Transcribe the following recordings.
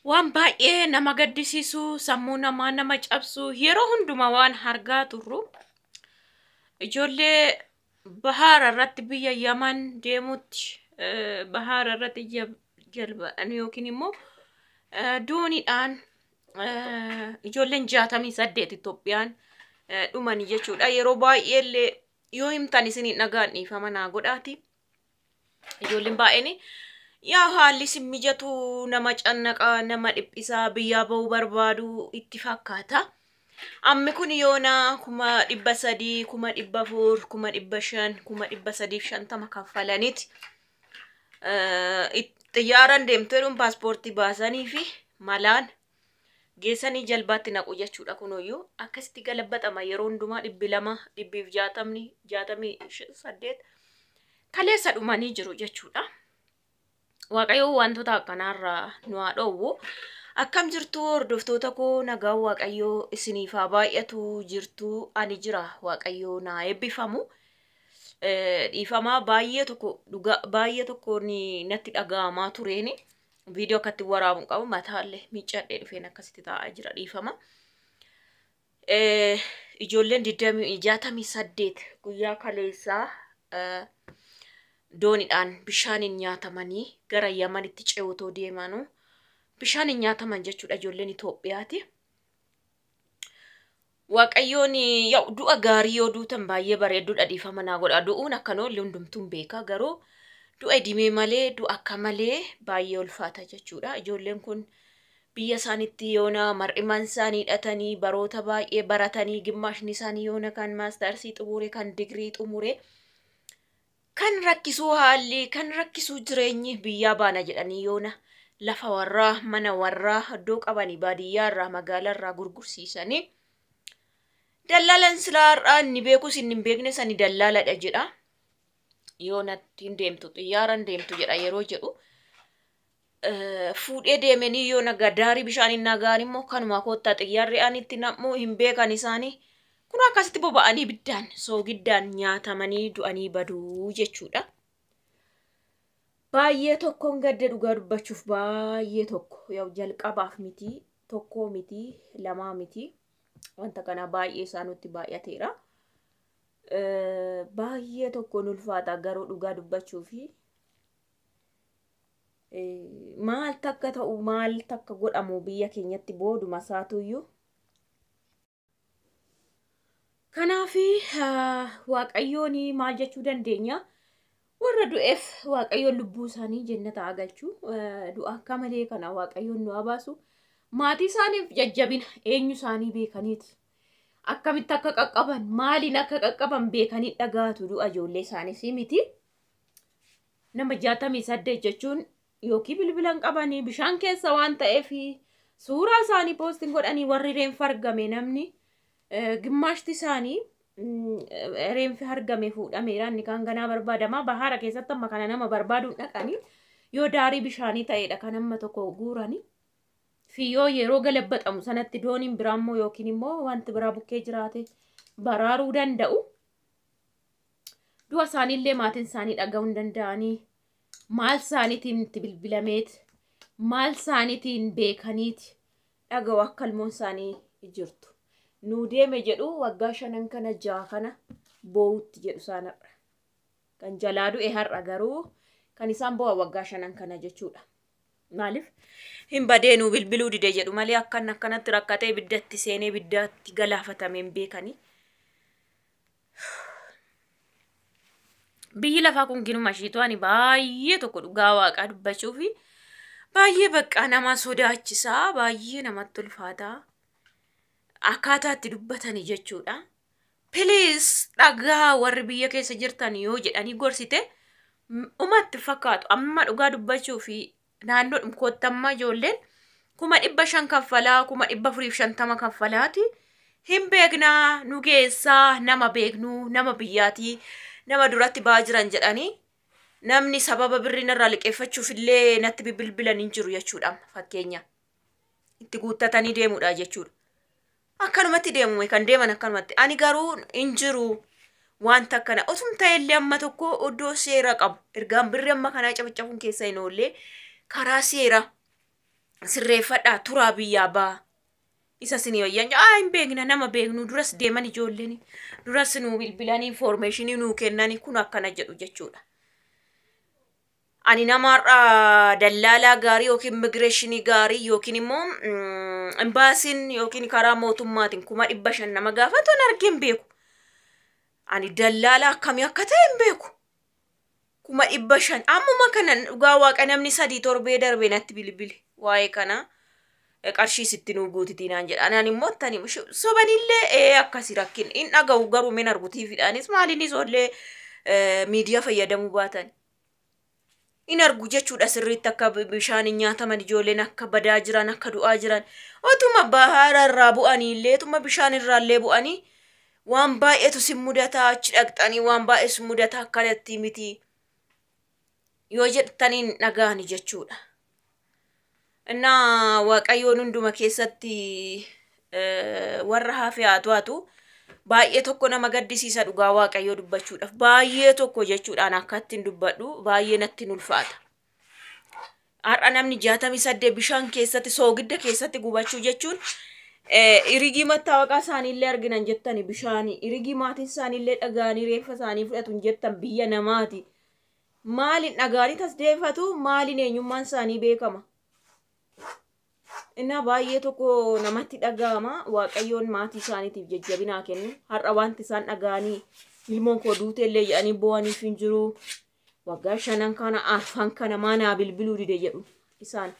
Waan baay'ee nama gaddisiisu, sammuu namaa nama cabsu, yeroo hundumaa waan argaa turru ijoollee bahaara irratti biyya Yaman deemutti bahaara irratti jalba'an yookiin immoo dooniidhaan ijoolleen 68 Itoophiyaan dhumanii jechuudha. Yeroo baay'ee illee yoo himtan isin dhagaan dhiifama naa godhaati. Ijoolleen baay'een yaa haalli isin mijatu nama cannaqaa, nama dhiphisaa, biyyaa ba'uu barbaadu itti fakkaata. Ammi kun yoona 300,000, 400,000, 500,000, 350,000 kaffalaniiti. Xiyyaaraan deemtu jedhuun paaspoortii baasanii fi malaan geessanii jalbaatti naqu jechuudha. Kunuyyuu akkasitti galabbatama yeroo hundumaa 200, 160, 68 kaleessa dhumanii jiru jechuudha. Waaqayyo wantoota akkanaarraa nu haa dhoowwu. Akkam jirtu hordoftoota koo, nagaan Waaqayyoo isiniif haa baay'atu. Jirtu, ani jira, Waaqayyoo naa eebbifamu. Dhiifamaa, baay'ee tokko dhugaa baay'ee tokko natti dhaga'amaa tureeni. Viidiyoo akkatti waraabu qabu mataallee miiccadhee dhufeen akkasitti taa'aa jira, dhiifama. Ijoolleen 68 guyyaa kaleessaa dooniidhaan bishaaniin nyaatamanii gara Yamanitti ce'utoo deemanuu bishaaniin nyaataman jechuudha, ijoolleen Itoophiyaati. Waaqayyoon du'a gaarii yoo duutan baay'ee bareedduudha, dhiifama naa godha. Du'uun akkan oolle hundumtuun beeka, garuu du'a idimee malee du'a akka malee baay'ee ulfaata jechuudha. Ijoolleen kun biyya isaaniitti yoona mar'iman isaanii hidhatanii baroota baay'ee baratanii, gimmaashni isaanii yoona kan maastarsii xumure, kan digirii xumure, kan rakkisuu haalli kan rakkisuu jireenyi biyyaa baana jedhanii yoona lafa warraa, mana warraa, iddoo qabanii baadiyyaa irraa magaalaa irraa gurgursiisanii, dallaalan silaa har'aa inni beekus inni hin beekne sani dallaaladha jedha. Yoona ittiin deemtu xiyyaaraan deemtu jedha yeroo jedhu fuudhee deemanii yoona gadaarii bishaaniin nagaan immoo kanuma koottaa xiyyaarri ani itti nam'uu hin beekan isaanii kun akkasitti boba'anii ibiddaan soogiddaan nyaatamanii du'anii baduu jechuudha. Baay'ee tokkoon gadda dhugaa dubbachuuf, baay'ee tokko jalqabaaf miti, tokkoo miti, lamaa miti, wanta kana baay'ee isaanutti baay'ateera. Baay'ee tokkoon ulfaata, garuu dhugaa dubbachuufi maal takka ta'u, maal takka godhamu biyya keenyatti booduma isaatuyyuu. Kanaafi Waaqayyoon maal jechuu dandeenya? Warra du'eef Waaqayyoon lubbuu isaanii jannata haa galchu. Du'a akka malee kana Waaqayyoon nu haa baasu. Maatii isaaniif jajjabina, eenyu isaanii beekaniiti. Akkamitti akka qaqqaban, maaliin akka qaqqaban beekanii dhagaatu du'a ijoollee isaaniis miti. Nama 68 jechuun yookiin bilbilan qabanii bishaan keessa waan ta'eef suuraa isaanii poostiin godhanii, warri reenfa argame, namni gimmaashti isaanii reenfi argame fuudhameera, inni kaan ganaa barbaadama. Bahara keessatti amma kana nama barbaaduun dhaqanii yoo daarii bishaanii ta'edha kan amma tokko guuranii fi yoo yeroo galabbatamu sanatti dooniin biraa immoo yookiin immoo wanti biraa bukkee jiraate baraaruu danda'u. Du'a isaaniillee maatiin isaanii dhaga'uu hin danda'anii, maal isaaniitiin itti bilbilameet, maal isaaniitiin beekaniiti dhaga'u akka ilmoon isaanii jirtu. Nuu deeme jedhu, waggaa shanan kana ja'a kana boo'utti jedhu isaan har'a. Kan jalaa du'e har'a, garuu kan isaan bo'an waggaa shanan kana jechuudha. Maaliif hin badee nuu bilbiluu dide jedhu malee akkan akkanatti rakkatee ibiddatti seenee ibiddatti galaafatame hin beekanii. Biyyi lafaa kun ginuma ishiitu ani baay'ee tokko dhugaa Waaqaa dubbachuu fi baay'ee bakka nama sodaachisaa, baay'ee namatti ulfaataa akkaataa itti dubbatanii jechuudha. Please dhagaa warri biyya keessa jirtan yoo jedhanii gorsite umatti fakkaatu. Amma dhugaa dubbachuu fi naannoo kottammaa ijoolleen 500,000 kaffalaa, 450,000 kaffalaati. Hin beeknaa, nu geessaa, nama beeknuu, nama biyyaatii, nama duratti ba'aa jiran jedhanii namni sababa birrii narraa liqeeffachuuf illee natti bilbilan hin jiru jechuudha, fakkeenya. Itti guuttatanii deemuudha jechuudha. Akkanumatti deemume kan deeman akkanumatti. Ani garuu hin jiru wanta akkana. Osum ta'ellee amma tokko iddoo seera qabu. Ergaan birri amma kanaa cafacafuun keessa hin oollee karaa seera Sirreeffadhaa turaa biyyaa baa. Isa isinii wayyan aa hin beekna nama beeknu duras deeman ijoolleen duras nuu bilbilanii infoormeeshinii nuu kennanii kun akkana jedhu jechuudha. Ani nama har'a dallaalaa gaarii yookiin immigireeshinii gaarii yookiin immoo imbaasiin yookiin karaa mootummaatiin 500,000 nama gaafatu an argee hin beeku. Ani dallaalaa akkamii akka ta'e hin beeku. 500,000 ammuma kana dhugaa waaqa namni sadii torbee darbee natti bilbile waa'ee kana qarshii sitti nuu guutitii naan jedha. Anaan immoo tani sobanillee ee akkasi rakkin hin dhaga'u garuu min argutiifidhaanis maaliin isoollee miidiyaa fayyadamuu baatan. In argu jechuudha sirriitti akka bishaan hin nyaataman ijoolleen akka badaa jiran akka du'aa jiran otuma bahara irraa bu'anii illee otuma bishaan irraa illee bu'anii waan baay'eetu sin mudataa achi dhaqxanii waan baay'ee sin mudataa akkanatti miti yoo jettaniin dhaga'ani jechuudha. Innaa Waaqayyoon hunduma keessatti warra hafe haa to'atu. Baay'ee tokko nama gaddisiisa dhugaa Waaqayyoo dubbachuudhaaf. Baay'ee tokko jechuudhaan akka ittiin dubbadhu baay'ee natti hin ulfaata. Har'a namni 68 bishaan keessatti soogidda keessatti gubachuu jechuun irigii mattaawaqaa isaaniillee arginan jettani bishaanii irigii maatiin isaaniillee dhaga'anii reeffa isaanii fudhatu hin jettan biyya namaati. Maaliin dhaga'anii tasdeeffatu maaliin eenyummaan isaanii beekama. Innaa baay'ee tokko namatti dhaga'ama. Waaqayyoon maatii isaaniitiif jajjabinaa kennu. Har'a wanti isaan dhaga'anii ilmoon koo duute illee jedhanii boo'aniif hin jiru. Waggaa shanan kana arfan kana maanaa bilbiluu dide jedhu isaan.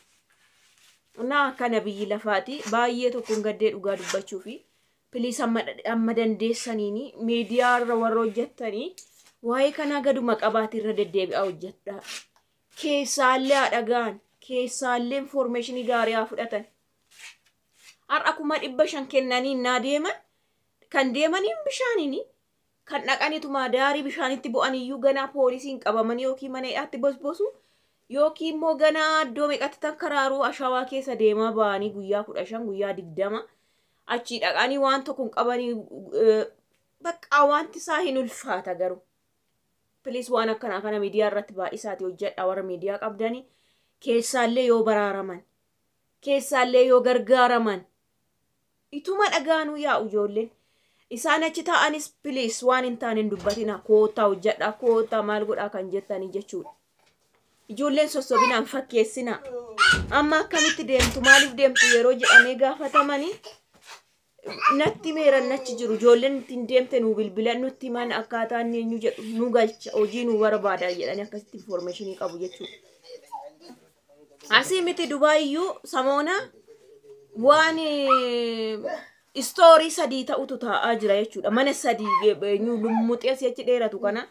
Innaa akkana biyyi lafaati. Baay'ee tokkoon gaddee dhugaa dubbachuu fi piliis amma dandeessaniini miidiyaa irra warra hojjettanii waa'ee kanaa gaduma qabaati irra deddeebi'aa hojjedhaa. Keessaallee haa dhaga'an. Keessaallee infoormeeshinii gaarii haa fudhatan. Har'a 500,000 kennanii innaa deeman kan deemaniin bishaaniini kan dhaqanituma daarii bishaanitti bu'aniyyuu ganaa poolisiin qabamanii yookiin mana hidhaatti bosbosu yookiin immoo ganaa iddoo meeqatti takkaraaruu ashawaa keessa deemaa ba'anii guyyaa 15 guyyaa 20 achii dhaqanii waan tokko hin qabanii bakka wanti isaa hin ulfaata garuu. Piliis waan akkanaa kana miidiyaa irratti baay'isaati hojjedha warra miidiyaa qabdanii. Keessaallee yoo baraaraman keessaallee yoo gargaaraman ituma dhagaanuu yaa'u ijoolleen isaan achi taa'anis piliis waan hin taane hin dubbatina koottaa hojjedhaa koottaa maal godhaa kan jettanii jechuudha. Ijoolleen sossobinaan fakkeessina amma akkamitti deemtu maaliif deemtu yeroo jedhamee gaafatamanii natti meeran achi jiru ijoolleen ittiin deemte nuu bilbilan nutti himan akkaataa inni eenyu jedhu nu galcha hojii nu barbaada jedhanii akkasitti infoormeeshinii qabu jechuudha. Asii miti Dubaayiyyuu samoona waan istoorii sadii ta'utu taa'aa jira jechuudha. Mana sadii lummuxee asii achi dheeratu kana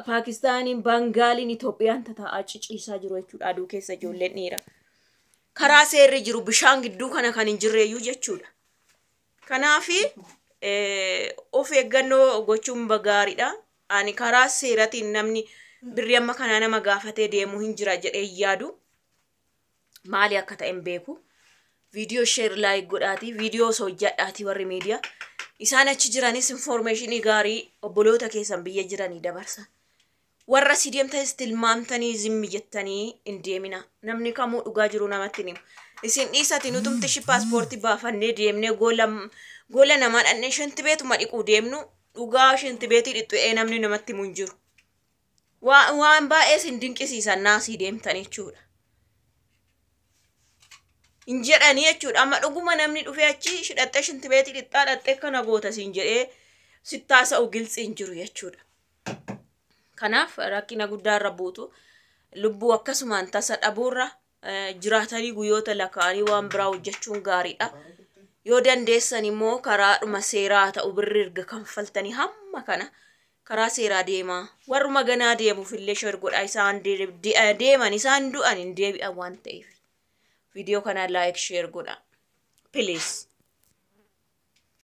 Paakistaaniin, Baangaaliin, Itoophiyaan tataa'aa ciciisaa jiru jechuudha. Aduu keessa ijoolleen dhiira. Karaa seerri jiru bishaan gidduu kana kan hin jirreeyyuu jechuudha. Kanaafi of eeggannoo gochuun gaariidha. Ani karaa seeratiin namni birrii amma kanaa nama gaafatee deemuu hin jira jedhee yaadu. Maali akka ta'e hin beeku. Viidiyoo sheer laayik godhaatii, viidiyoo osoo hojjedhaatii warri miidiyaa. Isaan achi jiranis infoormeeshinii gaarii obboloota keessan biyya jiranii dabarsa. Warra si deemtanis tilmaamtanii zimmi jettanii hin deemina. Namni kamuu dhugaa jiru namatti hin himu. Isin dhiisati nutumti ishi paaspoortii baafannee deemnee goola namaa dhannee shanti beetuma dhiquu deemnu dhugaa shanti beetii dhixxu'ee namni namatti himu hin jiru. Waan baay'ee isin dinqisiisan naasii deemtan jechuudha. Hin jedhanii jechuudha. Amma dhuguma namni dhufee achi hidhattee shanti beetii dhixxaa dhattee kana goota siin jedhee sittaasa'u gilxi hin jiru jechuudha. Kanaaf rakkina guddaa irra buutu lubbuu akkasumaan tasa dhabuurra jiraatanii guyyoota lakkaa'anii waan biraa hojjechuun gaariidha. Yoo dandeessan immoo karaadhuma seeraa ta'u birri erga kanfaltanii hamma kana karaa seeraa deemaa. Warruma ganaa deemuuf illee sheer godhaa isaan deeman isaan du'an hin deebi'an waan ta'eef. Viidiyoo kana laayik sheer godhaa. Please.